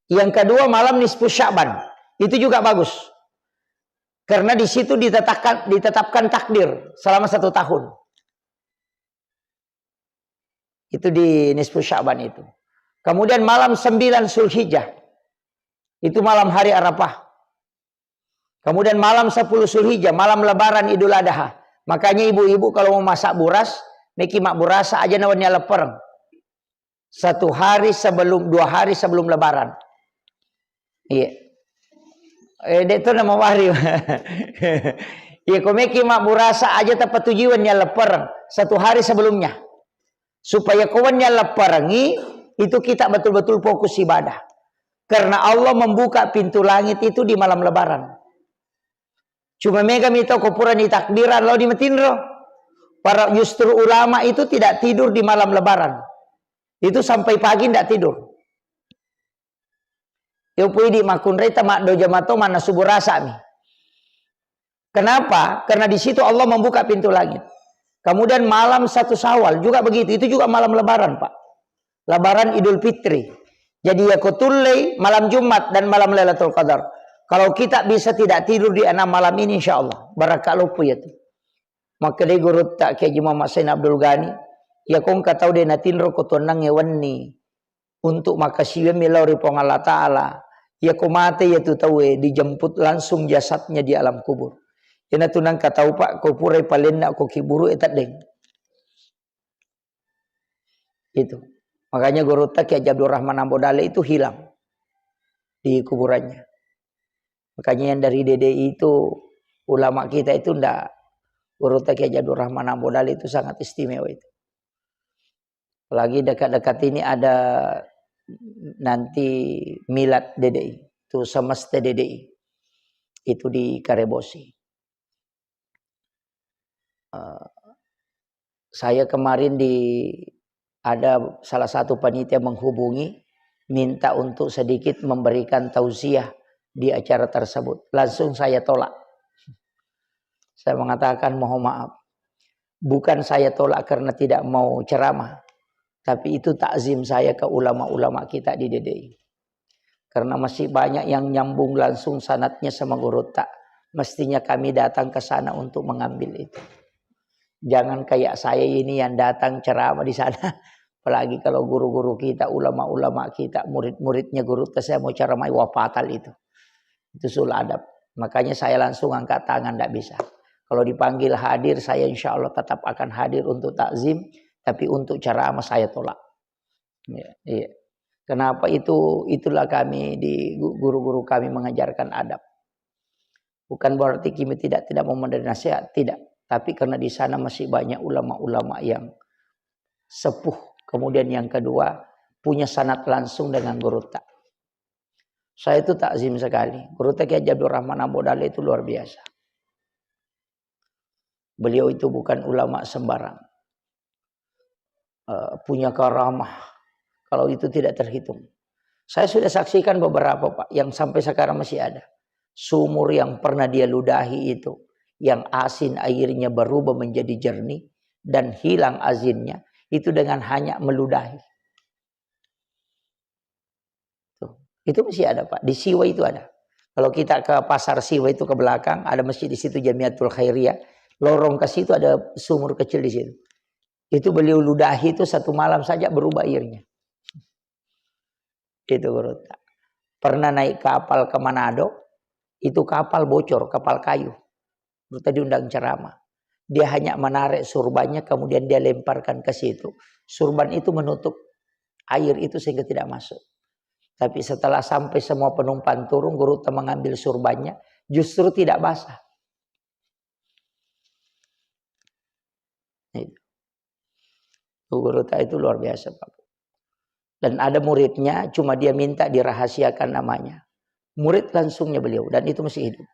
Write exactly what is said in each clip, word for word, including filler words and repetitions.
Yang kedua, malam nisfu Sya'ban. Itu juga bagus. Karena di situ ditetapkan, ditetapkan takdir selama satu tahun. Itu di nisfu Sya'ban itu. Kemudian malam sembilan Zulhijjah. Itu malam hari Arafah. Kemudian malam sepuluh Zulhijjah, malam Lebaran Idul Adha. Makanya ibu-ibu kalau mau masak buras, meki mak burasa aja nawannya lepereng. Satu hari sebelum, dua hari sebelum Lebaran. Iya. Eh, dek tu nama wari. Iya, ko meki mak burasa aja tapatujuan ya lepereng satu hari sebelumnya. Supaya kawannya leperengi, itu kita betul-betul fokus ibadah. Karena Allah membuka pintu langit itu di malam Lebaran. Cuma mega mito ko purani takbiran lo di matinro. Para justru ulama itu tidak tidur di malam Lebaran. Itu sampai pagi ndak tidur. Yo pui di makunreta maddo jamato mana subuh rasa mi. Kenapa? Karena di situ Allah membuka pintu langit. Kemudian malam satu Syawal juga begitu. Itu juga malam Lebaran, Pak. Lebaran Idul Fitri. Jadi ya ko tullei malam Jumat dan malam Lailatul Qadar. Kalau kita bisa tidak tidur di enam malam ini, insya Allah. Barakka loppo ya tu. Makkeda gurutta Kiai Haji Muhammad Sain Abdul Ghani, iya ko engka tau de natinro ko tuonnangnge wenni untuk makkasiwiang mi lao ri Puang Allah Ta'ala, iya ko mate iya tu tauwe dijemput langsung jasadnya di alam kubur. Iyanatu nengka tau, Pak, ko purai palenna ko kiburu e teddeng. Itu. Makanya gurutta Kiai Haji Abdul Rahman Ambo Dalle itu hilang di kuburannya. Makanya yang dari D D I itu ulama kita itu ndak, gurutta Kiai Haji Abdul Rahman Ambo Dalle itu sangat istimewa itu. Apalagi dekat-dekat ini ada nanti milad D D I, itu semesta D D I. Itu di Karebosi. Eh, saya kemarin di, ada salah satu panitia menghubungi, minta untuk sedikit memberikan tausiah di acara tersebut. Langsung saya tolak. Saya mengatakan, "Mohon maaf. Bukan saya tolak karena tidak mau ceramah, tapi itu takzim saya ke ulama-ulama kita di D D I." Karena masih banyak yang nyambung langsung sanatnya sama gurutta. Mestinya kami datang ke sana untuk mengambil itu. Jangan kayak saya ini yang datang ceramah di sana. Apalagi kalau guru-guru kita, ulama-ulama kita, murid-muridnya gurutta, saya mau ceramah, wah, fatal itu. Itu su'ul adab. Makanya saya langsung angkat tangan, ndak bisa. Kalau dipanggil hadir, saya insya Allah tetap akan hadir untuk takzim, tapi untuk ceramah saya tolak. Ya, iya. Kenapa itu? Itulah kami di gu-, guru-guru kami mengajarkan adab. Bukan berarti kami tidak, tidak mau menerima nasihat, tidak. Tapi karena di sana masih banyak ulama-ulama yang sepuh. Kemudian yang kedua, punya sanad langsung dengan gurutta. Saya itu takzim sekali. Gurutta Kiai Haji Abdul Rahman Ambo Dalle itu luar biasa. Beliau itu bukan ulama sembarang. Eh, punya karamah. Kalau itu tidak terhitung. Saya sudah saksikan beberapa, Pak, yang sampai sekarang masih ada. Sumur yang pernah dia ludahi itu, yang asin airnya berubah menjadi jernih dan hilang asinnya, itu dengan hanya meludahi. Tuh, itu masih ada, Pak. Di Siwa itu ada. Kalau kita ke Pasar Siwa itu ke belakang, ada masjid di situ, Jamiatul Khairiyah. Lorong ke situ ada sumur kecil di situ. Itu beliau ludahi itu satu malam saja berubah airnya. Itu gurutta. Pernah naik kapal ke Manado, itu kapal bocor, kapal kayu. Gurutta diundang ceramah. Dia hanya menarik surbannya, kemudian dia lemparkan ke situ. Surban itu menutup air itu sehingga tidak masuk. Tapi setelah sampai semua penumpang turun, gurutta mengambil surbannya, justru tidak basah. Itu. Gurutta itu luar biasa, Pak. Dan ada muridnya, cuma dia minta dirahasiakan namanya. Murid langsungnya beliau, dan itu masih hidup.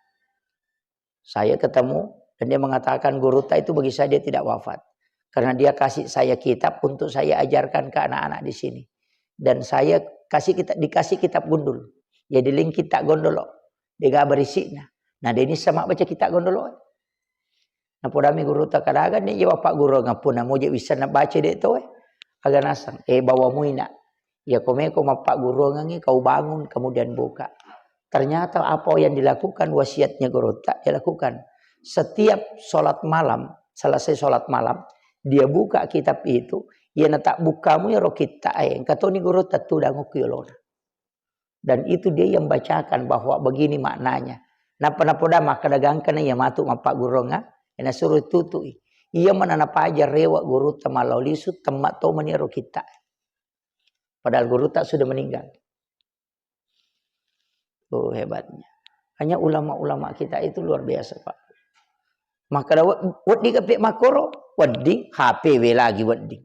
Saya ketemu, dan dia mengatakan, "Gurutta itu bagi saya dia tidak wafat. Karena dia kasih saya kitab untuk saya ajarkan ke anak-anak di sini. Dan saya kasih kita, dikasih kitab gundul. Jadi ling kitab gondolo. Dega berisik na. Nah, deni sama baca kitab gondolo." Napodami gurutta, "Kadaga ni je Bapak Guru, ngapuna moje bisa nabaca dek to, eh? Aga nasang, eh, bawa muina." Ya, komeko mappagguruangengngi, kau bangun, kemudian buka. Ternyata apa yang dilakukan, wasiatnya gurutta, dia lakukan. Setiap sholat malam, selesai sholat malam, dia buka kitab itu, iya natak bukamu ya ro kitta, eh, engka toni gurutta tudang okko yolona. Dan itu dia yang bacakan bahwa begini maknanya. Napa napoda makkeda gangkana iya matu mappagguruangnga, eh, nasuruh tutui. Iya mana napaja rewa gurutta mallau lisu, temma tomani ro kitta. Padahal gurutta sudah meninggal. Oh, hebatnya. Hanya ulama-ulama kita itu luar biasa, Pak. Makkeda we-, wedding kepe makkoro, wedding, H P we lagi wedding.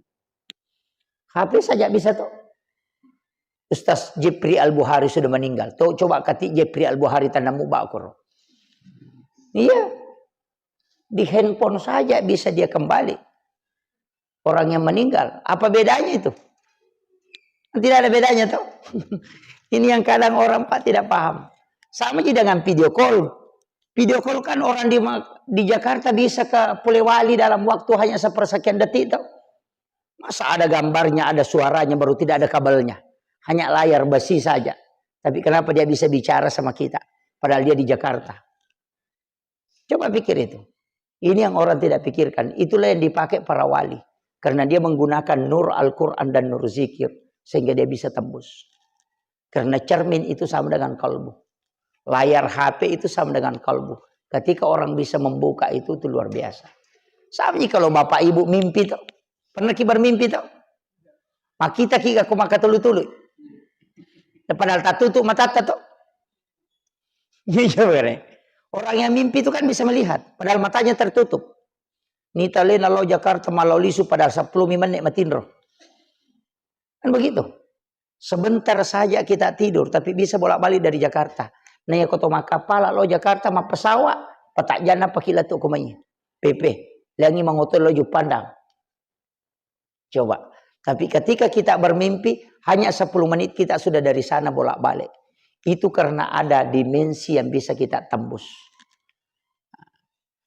H P saja bisa toh. Ustaz Jepri Al-Bukhari sudah meninggal. Toh coba kati Jepri Al-Bukhari tanammu bakoro. Iya. Di handphone saja bisa dia kembali. Orang yang meninggal. Apa bedanya itu? Tidak ada bedanya toh. Ini yang kadang orang, Pak, tidak paham. Sama aja dengan video call. Video call kan orang di Ma-, di Jakarta bisa ke Polewali dalam waktu hanya sepersekian detik toh. Masa ada gambarnya, ada suaranya, baru tidak ada kabelnya. Hanya layar besi saja. Tapi kenapa dia bisa bicara sama kita? Padahal dia di Jakarta. Coba pikir itu. Ini yang orang tidak pikirkan. Itulah yang dipakai para wali. Karena dia menggunakan nur Al-Quran dan nur zikir. Sehingga dia bisa tembus. Karena cermin itu sama dengan kalbu. Layar H P itu sama dengan kalbu. Ketika orang bisa membuka itu, itu luar biasa. Sama ji kalau bapak ibu mimpi toh. Pernah ki bermimpi toh? Makita ki ko maka tulu-tulu. Padahal tatutup matatta toh. Iya, bener. Orang yang mimpi itu kan bisa melihat, padahal matanya tertutup. Nita lena lo Jakarta malau lisu padahal sepuluh menit matinro. Kan begitu. Sebentar saja kita tidur, tapi bisa bolak-balik dari Jakarta. Nah, ya koto makkapala lo Jakarta, mappesawat, patajana pakila tu kumai. P P, leangi mangotol lo Juppandang. Coba. Tapi ketika kita bermimpi, hanya sepuluh menit kita sudah dari sana bolak-balik. Itu karena ada dimensi yang bisa kita tembus.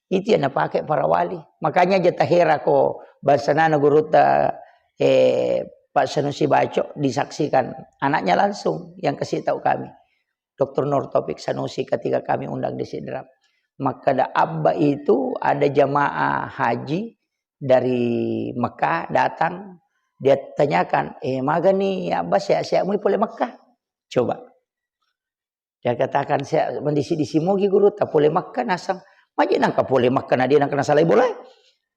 Itu yang dipakai para wali. Makanya aja tahera ko bangsa nana gurutta, eh, Pak Sanusi Baco disaksikan anaknya langsung yang kasih tahu kami. Doktor Nur Taufik Sanusi ketika kami undang di Sidrap. Makkeda Abba itu ada jamaah haji dari Mekah datang, dia tanyakan, "Eh, magani Abba sehat-sehat mui pole Mekah?" Coba. Dia katakan, "Sehat mendisi-disi mogi gurutta pole Mekah nasang." Maji nangka pole Mekah na dia nangka nasalai bola.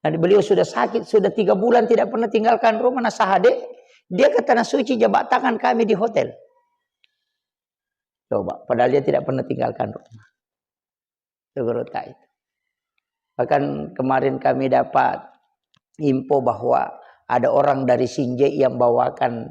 Dan beliau sudah sakit, sudah tiga bulan tidak pernah tinggalkan rumah, nasahade. Dia ke Tanah Suci, jabat tangan kami di hotel. Coba, padahal dia tidak pernah tinggalkan rumah. Itu gurutta itu. Bahkan kemarin kami dapat info bahwa ada orang dari Sinjai yang bawakan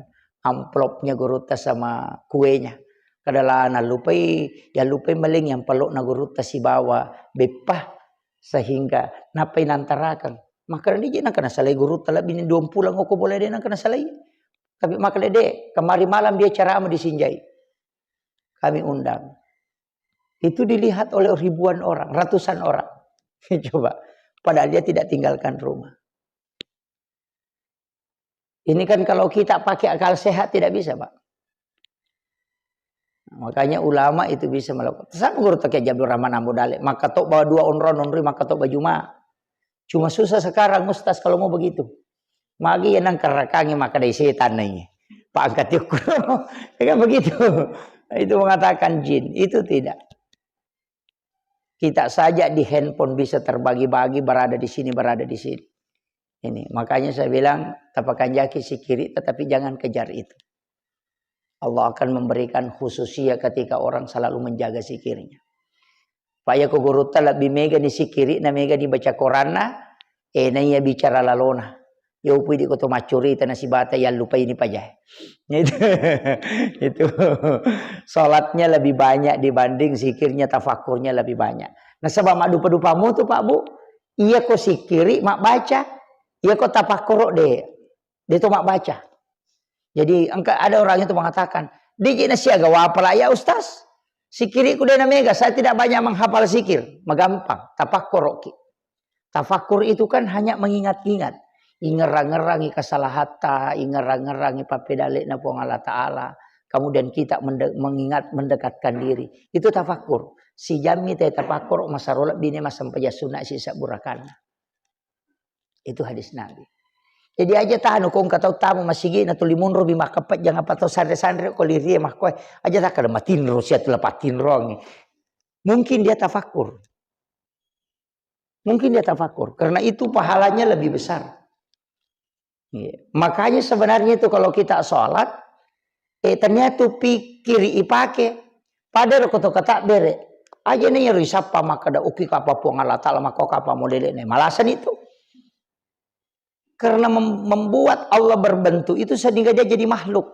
amplopnya gurutta sama kuenya. Kadala nalupai, ya lupai maling yang pelokna gurutta sibawa beppa sehingga napai nantarakang. Maka dia nangka nasalai gurutta lebih ni dua pulang oko boleh dia nangka nasalai. Tapi maka dede, kemari malam dia ceramah di Sinjai. Kami undang. Itu dilihat oleh ribuan orang, ratusan orang. Coba, padahal dia tidak tinggalkan rumah. Ini kan kalau kita pakai akal sehat tidak bisa, Pak. Makanya ulama itu bisa melakukan. Sama gurutta Kiai Abdul Rahman Ambo Dale, maka tok bawa dua onron onri, maka tok baju ma. Cuma susah sekarang, Ustaz, kalau mau begitu. Magi ya nang karakangi maka dari setan nih. Pak angkat yuk. Ya kan begitu. Itu mengatakan jin, itu tidak. Kita saja di handphone bisa terbagi-bagi, berada di sini, berada di sini. Ini, makanya saya bilang, tapakanjaki sikiri, tetapi jangan kejar itu. Allah akan memberikan khususia ketika orang selalu menjaga sikirnya. Pak, ya ko gurutta lebih mega ni sikiri, na mega ni baca Quranna, eh, na iya bicara lalona. Ya upu idi ko to maccurita nasibata yang lupa ini pajae. Itu, itu salatnya lebih banyak dibanding sikirnya, tafakurnya lebih banyak. Nasaba maddupa-dupamu tu, Pak, Bu, iya ko sikiri mabbaca, iya ko tafakkuro de, de to mabbaca. Jadi engka ada orang itu mengatakan, "Diji na siaga wapala ya Ustaz? Sikiriku de na mega, saya tidak banyak menghafal sikir." Magampang, tafakkuro ki. Tafakkur itu kan hanya mengingat-ingat. Ingerang-ngerangi kesalahatta, ingerang-ngerangi pappedalle'na Puang Allah Ta'ala. Kemudian kita mende-, mengingat, mendekatkan diri. Itu tafakkur. Sijammi te tafakkur, masaro lebbine massempajang sunna sisebbu rakaatna. Itu hadis Nabi. Jadi aja tanu ko engka tau tamu masigi na tuli munro bi makkapajang apa tau sanre-sanre ko lirie makkoe. Aja takkada matinro sia tula patinrongi. Mungkin dia tafakkur. Mungkin dia tafakkur. Karena itu pahalanya lebih besar. Iya. Makanya sebenarnya itu kalau kita sholat, eh, ternyata pikir ipake. Pada ro koto kata bere. Aja nih ro isappa makkada uki kapa Puang Allah Ta'ala, maka kapa modele ne. Malasan itu. Karena mem-, membuat Allah berbentuk itu sehingga dia jadi makhluk.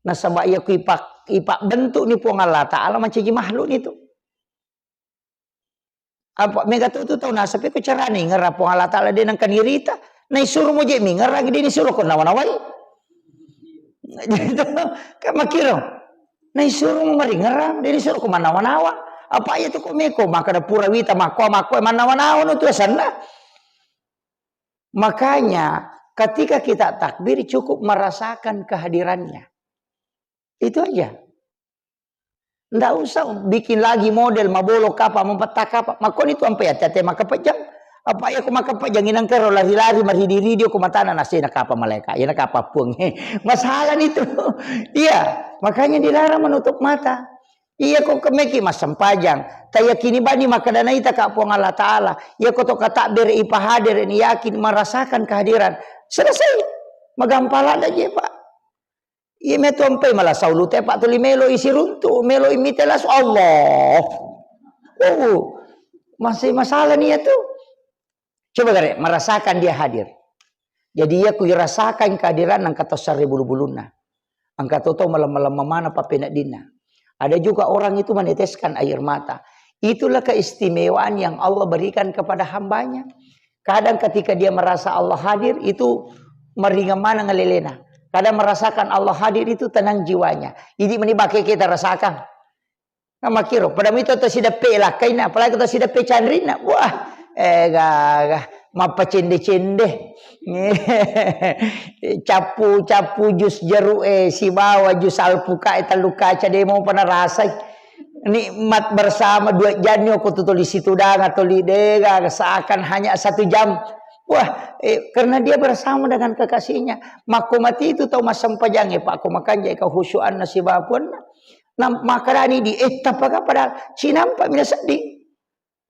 Nasaba iya ku ipak, ipak bentuk ni Puang Allah Ta'ala mancaji makhluk ni tu. Apa mega tu, tu tau nasaba ko carane ngerang Puang Allah Ta'ala de nengka nirita. Naisuro mo je mi ngerang, de nisuro ko nawa-nawai. Kan makkiro. Naisuro mo mari ngerang, de nisuro ko manawa-nawa. Apa iya tu ko meko makkada pura wita makkoa, makkoa manawa-nawa no tu asanna. Makanya ketika kita takbir cukup merasakan kehadirannya. Itu aja. Ndak usah bikin lagi model mabolo kapa, mapetta kapa. Makkoni tu ampe ate-ate makkapajang. Apa iya ko makkapajang inang kero lari-lari maridi-ridi ko matana nasena kapa malaika. Iya na kapa Puang. Masalah itu. Iya, makanya dilarang menutup mata. Iya ko kemeki massempajang. Tayakini bani makkada naita ka Puang Allah Ta'ala. Iya ko to katakbere ipahadere ni yakin merasakan kehadiran. Selesai. Magampang ladde je, Pak. Iya metu ampai malah saulu te, Pak, tuli melo isi runtu, melo imite lasu Allah. Oh, masih masalah nih ya tuh. Coba gare, merasakan dia hadir. Jadi iya ku irasakan kehadiran engka to sarre bulu-bulunna. Engka to to melem-melem mana papeneddinna. Ada juga orang itu meneteskan air mata. Itulah keistimewaan yang Allah berikan kepada hambanya. Kadang ketika dia merasa Allah hadir, itu meringan mana ngelelena. Kadang merasakan Allah hadir, itu tenang jiwanya. Idi meni bake kita rasakan. Nah, makkiro, pada mito to sideppe lakkaina, apalagi to sideppe canrinna. Wah, eh, gaga, mappacende-cende. Cappu-cappu jus jeruk, eh, sibawa jus alpukat, eh, tellu kaca demo pernah rasai. Nikmat bersama dua jam ni, aku tu tuli situdang, tuli dega, seakan hanya satu jam. Wah, eh, karena dia bersama dengan kekasihnya. Makko mati itu tau massempajang, eh, Pak, ko makanja kehusyuanna sibawa puanna. Nah, makarani di, eh, tapaka padahal cinampa mina sedding.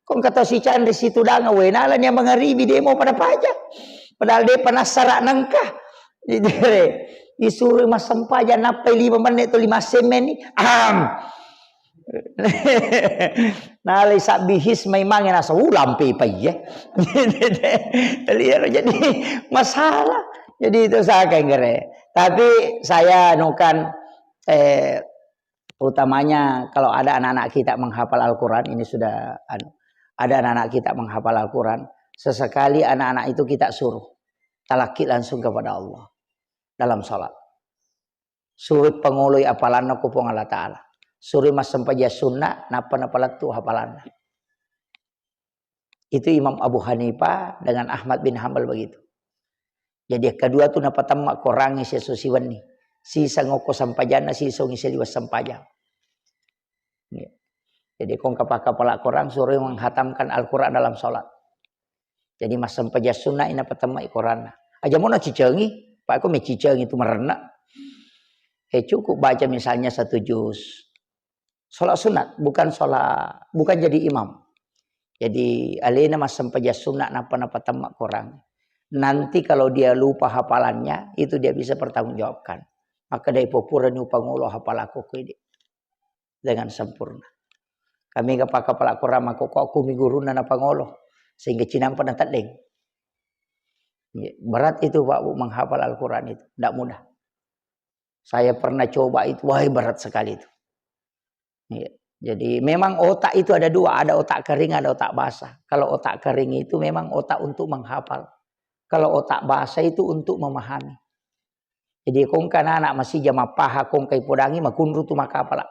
Ko engka tau sicanre situdang, we, nala nia mangaribi demo pada paja. Padahal de panassara nengka. Jadi, isuro massempajang nappai lima menit atau lima semen ni. Am. Nalai sabbi his mai mange nasa ulampe paiye. Jadi masalah. Jadi itu saya kengkere. Tapi saya anukan, eh, utamanya kalau ada anak-anak kita menghafal Al-Quran, ini sudah anu, ada anak-anak kita menghafal Al-Quran, sesekali anak-anak itu kita suruh talaki langsung kepada Allah dalam salat. Suruh pangoloi apalanna ku Puang Allah Ta'ala. Suruh massempajang sunna, nappa napalettu apalanna. Itu Imam Abu Hanifah dengan Ahmad bin Hambal begitu. Jadi kedua tu napatemma korangnge siesso siwenni. Siseng okko sempajanna, siseng ise liwat sempajang. Ya. Jadi kong kapaka pala korang suruh menghatamkan Al-Quran dalam salat. Jadi massempajang sunna ina patemma koranna. Aja mona cicengi, Pak, aku mecicengi tu merenna. Eh, cukup baca misalnya satu juz. Sholat sunat, bukan sholat, bukan jadi imam. Jadi alena massempajang sunat nappa napatemma korang. Nanti kalau dia lupa hafalannya, itu dia bisa pertanggungjawabkan. Maka dari popura ni upangolo hafal aku kede dengan sempurna. Kami gapaka pala korang mako ko aku mi gurunna napangolo sehingga cinampa na teddeng. Berat itu, Pak, Bu, menghafal Al-Quran itu. Tidak mudah. Saya pernah coba itu, wah, berat sekali itu. Iya. Jadi memang otak itu ada dua, ada otak kering, ada otak basah. Kalau otak kering itu memang otak untuk menghafal. Kalau otak basah itu untuk memahami. Jadi kongka anak masih jama paha kongka ipodangi makunru tu makapala.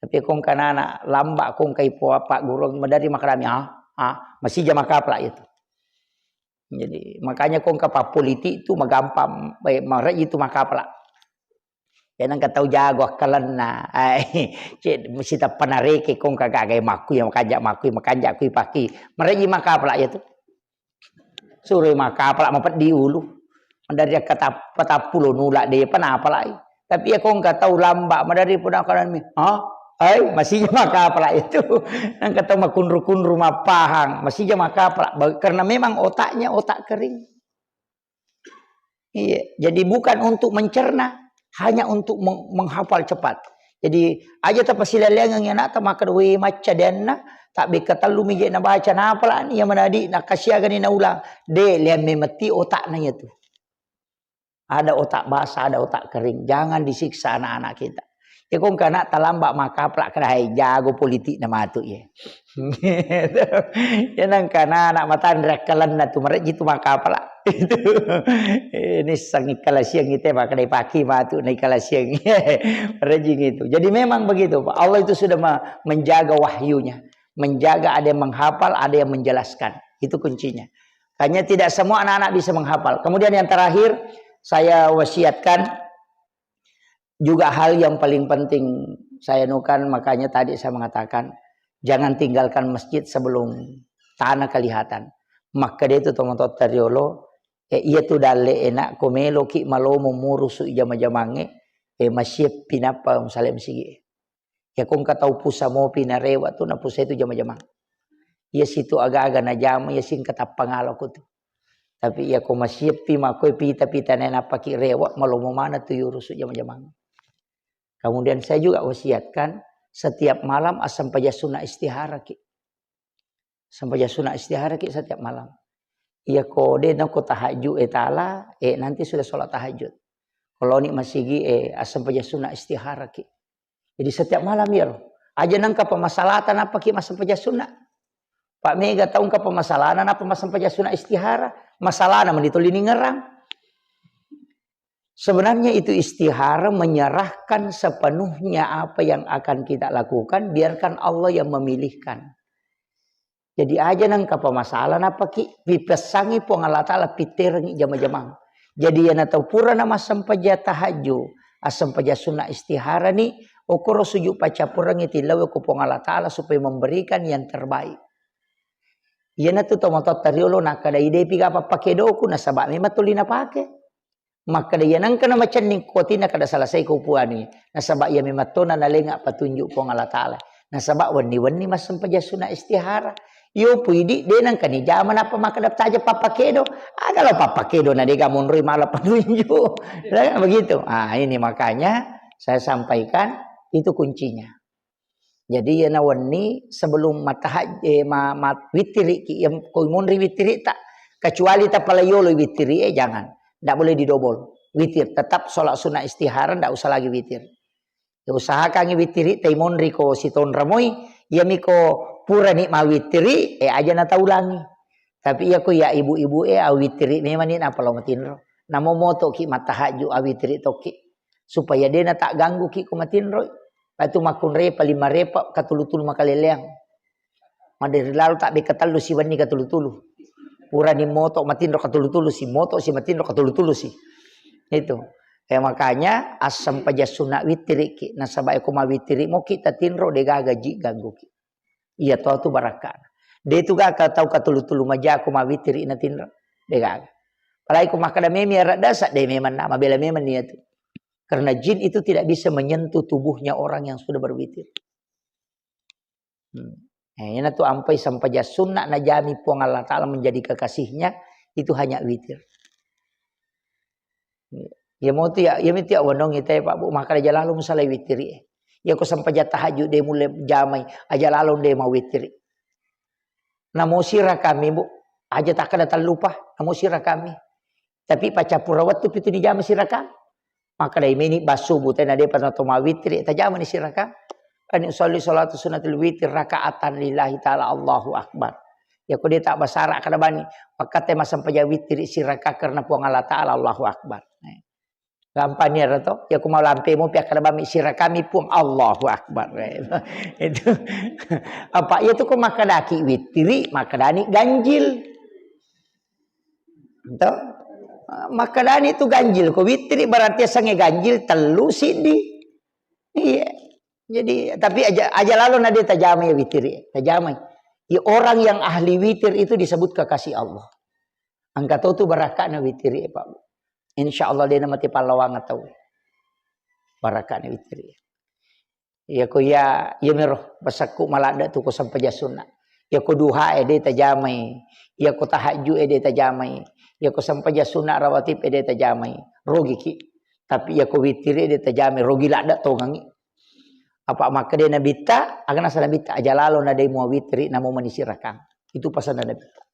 Tapi kongka anak lamba kongka ipo apa gurung madari makarami, ah, ah, masih jama kapala itu. Jadi, makanya kongka pappolitik tu magampang, eh, mareji tu makapala. Ya nangka tau jago akkalenna. Ai, cek, mesti tappa nareke kongka gagai makku ya makanja makku, makanja kui paki. Mareji makapala ya tu. Suroi makapala mapeddi ulu. Dari akka tap-, patappulo nula depa napalai. Tapi ya kongka tau lamba madari puna kalanmi. Ha? Ai, masija makapala itu. Nangka tau makunru-kunru mappahang, masija makapala. Ba-, karena memang otaknya otak kering. Iya, jadi bukan untuk mencerna, hanya untuk meng-, menghafal cepat. Jadi, aja tapasilalengeng anakta makkeda, "Wé, macca denna, tabbekka tellu mi je nabaca, napalani iya manadi, nakasiagani naulang." De, leang memetti otakna iya tu. Ada otak basah, ada otak kering. Jangan disiksa anak-anak kita. Ya, kongka anak talamba makapala kada, hai, jago politik na matu, ya. Ya, nangka anak matanre akkalenna tu, mareji tu makapala. Itu. Eh, nissengngi kalasiang ite, makkedai paki matu, nai kalasiang. Rejing itu. Jadi memang begitu, Pak. Allah itu sudah me-, menjaga wahyunya. Menjaga, ada yang menghafal, ada yang menjelaskan. Itu kuncinya. Hanya tidak semua anak-anak bisa menghafal. Kemudian yang terakhir, saya wasiatkan juga hal yang paling penting saya nukan, makanya tadi saya mengatakan, jangan tinggalkan masjid sebelum tanah kelihatan. Makkeda itu tomatoatta riolo, eh, iya tu dalle enak ko meloki malomo murusu jama-jamangnge, eh, masieppi nappa musale masigi. Ya kongka tau pusa mopi narewa tu, napusa itu jama-jamang. Iya situ aga-aga najama, iya singka tappangalo ko tu. Tapi iya ko masieppi makkoi pita-pita nae nappaki rewa, malomo mana tu yurusu jama-jamang. Kemudian saya juga wasiatkan setiap malam assampajang sunna istihara ki. Sampajang sunna istihara ki setiap malam. Iya ko de nako tahajud, eh, tala, eh, nanti sudah sholat tahajud. Kalau ni masigi, eh, assampajang sunna istihara ki. Jadi setiap malam ya, aja nangka pamasalatan apa ki massampajang sunna. Pak mega taungka pamasalana napa massampajang sunna istihara. Masalana mani tuli ningerang. Sebenarnya itu istihara menyerahkan sepenuhnya apa yang akan kita lakukan, biarkan Allah yang memilihkan. Jadi aja nangka pamasalah napaki, pipessangi Puang Allah Ta'ala, piterengi jama-jamang. Jadi yana tau purana massampajang tahajud, assampajang sunna istihara ni, okoro sujud paccappurengi tilawe ko Puang Allah Ta'ala supaya memberikan yang terbaik. Yana tu tomatoatta riolo nakkada idepi ga pappakedoku, nasaba memang tuli napake. Makkeda, "Iya nengka namacenning kotinna kada selesai ko puani." Nasaba iya memang tona nalenga patunjuk Puang Allah Ta'ala. Nasaba wenni-wenni massempajang sunna istihara. Iyo puidi de nengka nijama nappa makkeda taja pappakedo. Aga lo pappakedo na dega monroi mala patunjuk. Begitu. Ah, ini makanya saya sampaikan itu kuncinya. Jadi, iyana wenni sebelum matahaj-, eh, ma-, ma-, wittiriki, iya ko monri wittiritta, kecuali tapalaiolo wittiri, eh, jangan. Ndak boleh didobol. Witir, tetap sholat sunnah istihara, ndak usah lagi witir. Ya, usahakangi wittiri, tai monri ko sitonra moi, iyami ko purani mawittiri, eh, aja nataulangi. Tapi iya ko iya ibu-ibu, eh, awittiri memang ni napalao matinro. Namo motoki matahajju awittiri tokki. Supaya de nataggangguki ko matinroi. Patu makkunrai paling marepa katulu-tulu makaleleang. Maderi lalo tabbe katellu siwenni katulu-tulu. Purani moto matinro katulu-tulu si, moto si matinro katulu-tulu si. Itu. Eh, makanya assampajang sunna wittiriki. Nasaba ko mawittiri moki tatinro de gaga ji gangguki. Iya to tu barakkana. De tu gaka tau katulu-tulu majaku mawittiri natinro. De gaga. Apalagi ko makkada memi aradda sadde memang na mabela memang nia tu. Karena jin itu tidak bisa menyentuh tubuhnya orang yang sudah berwitir. Hmm. Eh, ina tu ampai sampajang sunna najami Puang Allah Ta'ala menjadi kekasihnya, itu hanya witir. Iya mau tu ya, iya mitu ya wenong ita ya, Pak Bu, makkada aja lalo musalai wittiri. Iya ko sampajang tahajud de mulle jamai, aja lalo de mau wittiri. Namo sirakami, Bu, aja takkada tallupa, namo sirakami. Tapi paccappura wettu pitu dijama sirakang. Makkadai meni bassubu tena depa nato mawittiri, tajamani sirakang. Ani usalli salatu sunnatil witri rakaatan lillahi ta'ala, Allahu Akbar. Ya ko de tak basara kada bani, pakkatte massempajang wittiri sirakang karena Puang Allah Ta'ala, Allahu Akbar. Eh. Gampang ni ero to, ya ko mau lampe mo pi akkada bami sirakami Puang, Allahu Akbar. Eh. Itu. Apa iya tu ko makkadaki wittiri, makkadani ganjil. To? Makkedani tu ganjil, ko witiri berarti asengnge ganjil tellu siddi. Iya. Jadi, tapi aja, aja lalo na de tajamai witiri, tajamai. Ya, orang yang ahli witir itu disebut kekasih Allah. Engka to tu barakka'na witiri, Pak. Insya Allah de namate pallawang tau. Barakka'na witiri. Iya ko iya, iya mero, pasakku maladde tu ko sempajang sunna. Iya ko duha e de tajamai. Iya ko tahajud e de tajamai. Iya ko sempajang sunna rawatib e de tajamai. Rogiki. Tapi iya ko witiri e de tajamai, rogi ladde tongangi. Apa makkeda Nabitta, aga naseng Nabitta, aja lalo na de mua witiri, namo manisi rakang. Itu pesan Nabitta.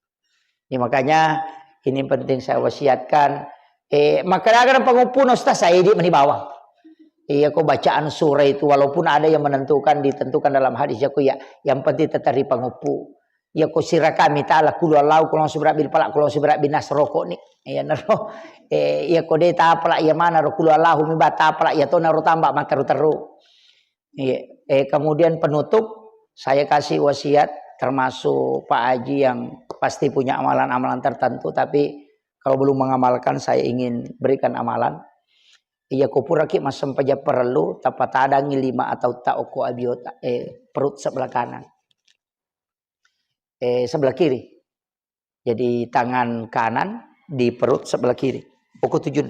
Ya, makanya ini penting saya wasiatkan. Eh, makkeda aga panguppu na Ustaz, saya idi meni bawang. Iya, ko bacaan surah itu, walaupun ada yang menentukan, ditentukan dalam hadis, ya, ko ya, yang penting tetap di panguppu. Ya, ko sirakami ta'ala, kulu Allahu, kulu sibra bil palak, kulu sibra bin nas rokok ni. Iya, nero. Eh, iya, ko de tapalak, iya mana ro kulu Allahu, mi ba tapalak, iya to naro tambah materu-teru. Iya. Eh, kemudian penutup, saya kasih wasiat, termasuk Pak Haji yang pasti punya amalan-amalan tertentu, tapi kalau belum mengamalkan, saya ingin berikan amalan. Iya, ko puraki massempajang parellu, tapatadangi lima atau ta okko abiota, eh, perut sebelah kanan. Eh, sebelah kiri. Jadi tangan kanan di perut sebelah kiri. Pokok tujuh.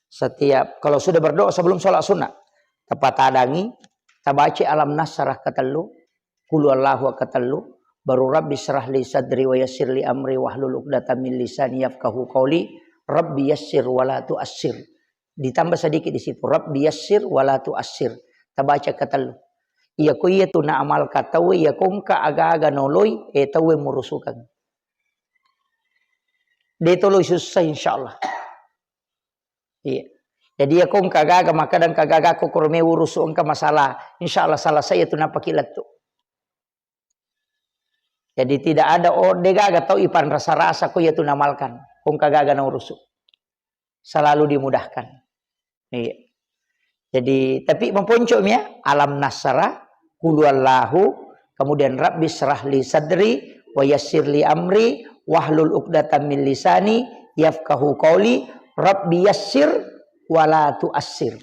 Setiap, kalau sudah berdoa sebelum sholat sunnah, tapatadangi, tabaca alam nasrah ketellu, kulu Allahu ketellu, baru Rabbi syrah li sadri wa yassir li amri wahlul uqdatam min lisani yafqahu qauli, Rabbi yassir wa la tuassir. Ditambah sedikit di situ, Rabbi yassir wa la tuassir. Tabaca ketellu. Iya ko iya tu naamalka tauwe, iya ko engka aga-aga noloi, eh, tauwe murusukang. De toloi susah, insyaallah. Iya. Jadi, iya ko engka gaga, makkeda engka gaga ko kurme urusu engka masalah, insyaallah selesai itu napaki lettu. Jadi, tidak ada, oh, de gaga tau ipan rasa-rasa ko iya tu namalkan. Ko engka gaga na urusu. Selalu dimudahkan. Iya. Jadi, tapi maponco mi ya, alam nasrah, kulu Allahu, kemudian Rabbi syrah li sadri, wa yassir li amri, wahlul uqdatam min lisani, yafqahu qauli, Rabbi yassir, wa la tuassir.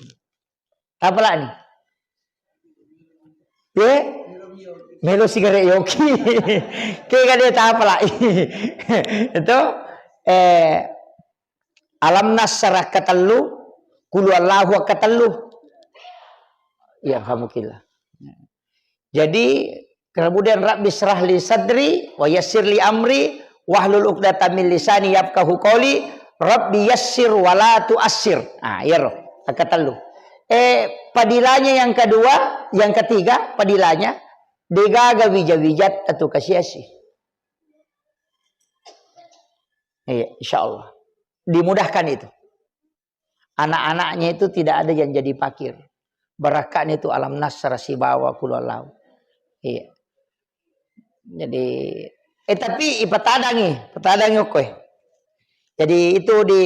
Tapalak ni? Ye? Melo sigaret yoki. Kega de tapalak. Itu, eh, alam nasrah ketellu, kulu Allahu ketellu. Ya, alhamdulillah. Jadi, kemudian Rabbi syrah li sadri, wa yassir li amri, wahlul uqdatam min lisani yafqahu qauli, Rabbi yassir wa la tuassir. Ah, iyaro, ketellu. Eh, padilanya yang kedua, yang ketiga, padilanya, de gaga wija-wijat atau kasiasi. Iya, insyaallah. Dimudahkan itu. Anak-anaknya itu tidak ada yang jadi fakir. Barakatnya itu alam nasrah sibawa kulu Allahu. Iya. Jadi, eh, tapi ipatadangi, patadangi okko e. Jadi itu di,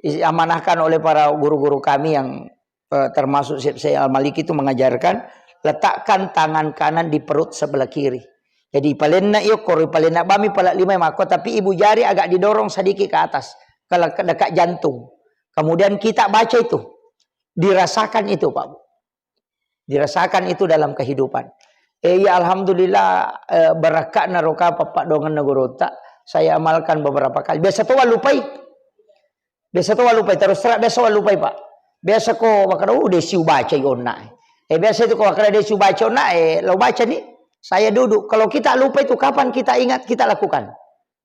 diamanahkan oleh para guru-guru kami yang eh, termasuk Syekh, Syekh Al-Maliki itu mengajarkan, letakkan tangan kanan di perut sebelah kiri. Jadi palenna iyo koro palenna bami pala lima mako, tapi ibu jari agak didorong sedikit ke atas, kalau ke dekat jantung. Kemudian kita baca itu, dirasakan itu, Pak Bu. Dirasakan itu dalam kehidupan. Eh, ya alhamdulillah, eh, barakatna roka papa dongan negorota. Saya amalkan beberapa kali. Biasa to lupai. Biasa to lupai, terus terang biasa lupai, Pak. Biasa ko makkeda, "Oh, de siubacai onna." Eh, biasa itu ko makkeda de siubaca onna, eh, lo baca nih. Saya duduk. Kalau kita lupa itu, kapan kita ingat, kita lakukan.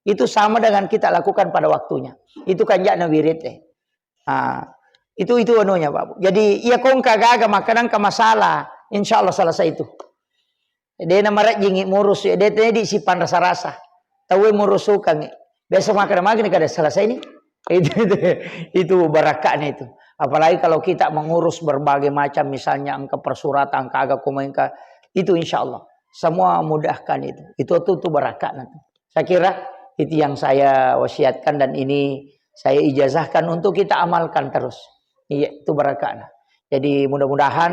Itu sama dengan kita lakukan pada waktunya. Itu kan jana wirid, eh. Ah, itu, itu anunya, Pak. Jadi, iya ko engka gaga makkeda engka masalah, insya Allah selesai itu. De na marejjingi murus, de tedi sipan rasa-rasa. Tauwe murusukangi. Biasa makan magni kada selesai ini. Itu, itu, itu barakatnya itu. Apalagi kalau kita mengurus berbagai macam, misalnya engka persuratan, engka aga kuma engka, itu insya Allah semua mudahkan itu. Itu tuh, tuh barakatnya tuh. Saya kira itu yang saya wasiatkan dan ini saya ijazahkan untuk kita amalkan terus. Iya, itu barakatnya. Jadi mudah-mudahan,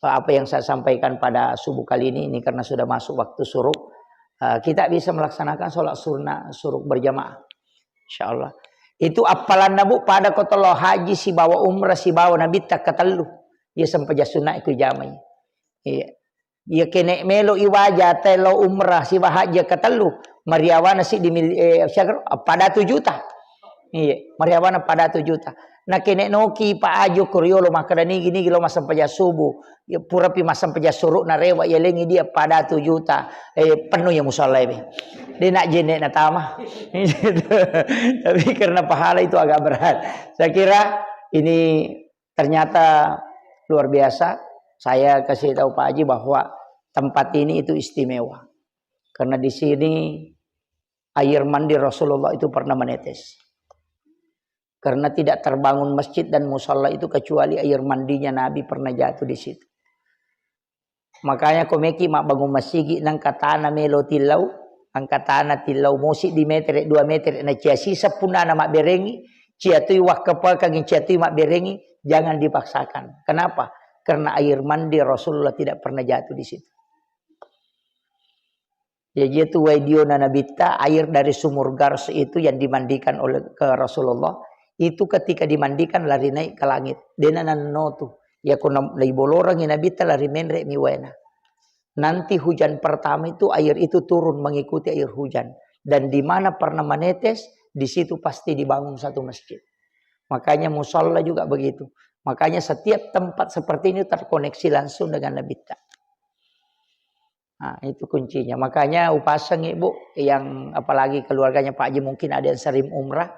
eh, apa yang saya sampaikan pada subuh kali ini, ini karena sudah masuk waktu syuruk, eh, kita bisa melaksanakan sholat sunnah syuruk berjamaah. Insyaallah. Itu appalanna, Bu, pada ko tolo haji sibawa umrah sibawa nabitta katellu. Iya sempajang sunna iku jamai. Iya. Iya kene melo iwaja telo umrah sibawa haji katellu. Mariawana siddi mil-, eh, siaga, pada tu juta. Iya, mariawana pada tu juta. Na kene noki Pak Ajo ko riolo makkeda nigi-nigi lo massempajang subuh. Ya, purapi massempajang suruh na rewa ya lengi dia pada tu juta. Eh, penuh ya musalla be. Dia nak jenek na tama. Tapi karena pahala itu agak berat. Saya kira ini ternyata luar biasa. Saya kasih tahu Pak Haji bahwa tempat ini itu istimewa. Karena di sini air mandi Rasulullah itu pernah menetes. Karena tidak terbangun masjid dan musalla itu kecuali air mandinya Nabi pernah jatuh di situ. Makanya ko meki mabbangun masigi nangka tana melo tillau, angka tana tillau mosi di metere, dua metere, na cia sisa punna na mabberengi, cia tui wakkapakangi, cia tui mabberengi, jangan dipaksakan. Kenapa? Karena air mandi Rasulullah tidak pernah jatuh di situ. Jadi itu wai diona nabitta, air dari sumur Gars itu yang dimandikan oleh ke Rasulullah, itu ketika dimandikan lari naik ke langit. Dena nanno tu. Ya kuna naibolorang nabitta lari menre mi waena. Nanti hujan pertama itu air itu turun mengikuti air hujan. Dan di mana pernah menetes, di situ pasti dibangun satu masjid. Makanya musalla juga begitu. Makanya setiap tempat seperti ini terkoneksi langsung dengan nabitta. Nah, itu kuncinya. Makanya upasang Ibu yang apalagi keluarganya Pak Haji mungkin ada yang sering umrah,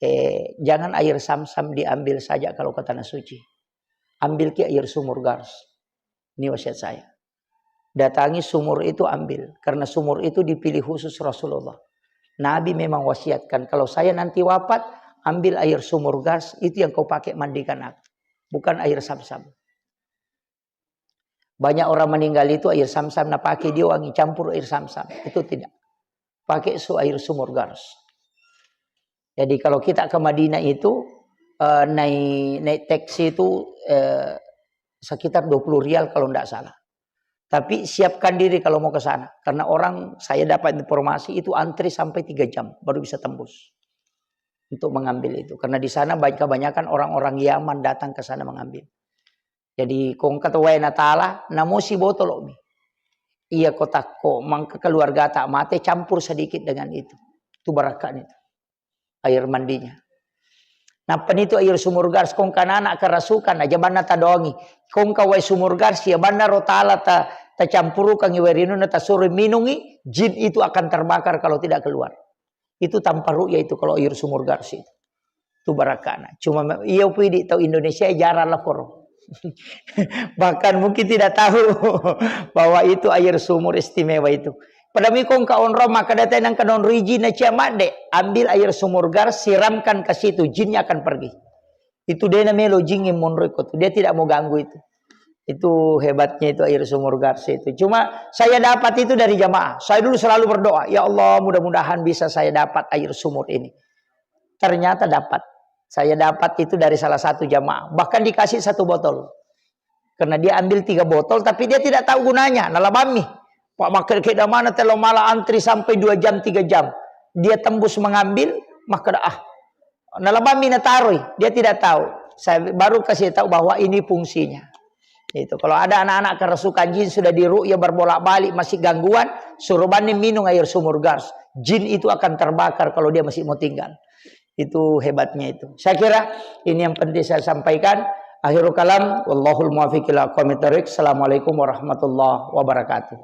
eh, jangan air Samsam diambil saja kalau ke tanah suci. Ambil ki air sumur Gars. Ini wasiat saya. Datangi sumur itu ambil. Karena sumur itu dipilih khusus Rasulullah. Nabi memang wasiatkan, kalau saya nanti wafat, ambil air sumur Gars, itu yang kau pakai mandikan aku. Bukan air Samsam. Banyak orang meninggal itu air Samsam napake dia wangi campur air Samsam. Itu tidak. Pakai su air sumur Gars. Jadi kalau kita ke Madinah itu, eh, naik, naik taksi itu, eh, sekitar dua puluh rial kalau ndak salah. Tapi siapkan diri kalau mau ke sana. Karena orang, saya dapat informasi itu antri sampai tiga jam baru bisa tembus untuk mengambil itu. Karena di sana banyak, kebanyakan orang-orang Yaman datang ke sana mengambil. Jadi, ko engka to wae natala, namosi botolo'mi. Iya ko takko, mangka keluargata mate, campur sedikit dengan itu. Itu barakka'na itu. Air mandinya. Nappani itu air sumur Gars, ko engka anak kerasukan, aja banna tadoangi. Ko engka wae sumur Gars, iya banna ro tala ta-, tacampurukangi wae rinunna, tasuro minungi, jin itu akan terbakar kalau tidak keluar. Itu tanpa ru'yah itu kalau air sumur Gars itu. Itu barakka'na. Cuma me-, iya pui di tau Indonesia jarang lapor. Bahkan mungkin tidak tahu bahwa itu air sumur istimewa itu. Pada mi ko engka onrong makkeda tena engka nonroi jin na cia madde, ambil air sumur Gars, siramkan ke situ, jinnya akan pergi. Itu dena melo jin monro iko tu. Dia tidak mau ganggu itu. Itu hebatnya itu air sumur Gars itu. Cuma saya dapat itu dari jamaah. Saya dulu selalu berdoa, "Ya Allah, mudah-mudahan bisa saya dapat air sumur ini." Ternyata dapat. Saya dapat itu dari salah satu jamaah. Bahkan dikasih satu botol. Karena dia ambil tiga botol, tapi dia tidak tahu gunanya. Nalabammi. Pak, makkeda mana telo mala antri sampai dua jam, tiga jam. Dia tembus mengambil, makkeda, "Ah." Nalabammi nataroi, dia tidak tahu. Saya baru kasih tahu bahwa ini fungsinya. Itu. Kalau ada anak-anak kerasukan jin sudah diru'yah berbolak-balik, masih gangguan, suruh bani minum air sumur Gars. Jin itu akan terbakar kalau dia masih mau tinggal. Itu hebatnya itu. Saya kira ini yang penting saya sampaikan. Akhirul kalam, wallahul muwaffiq ila aqwamit thariq. Assalamualaikum warahmatullahi wabarakatuh.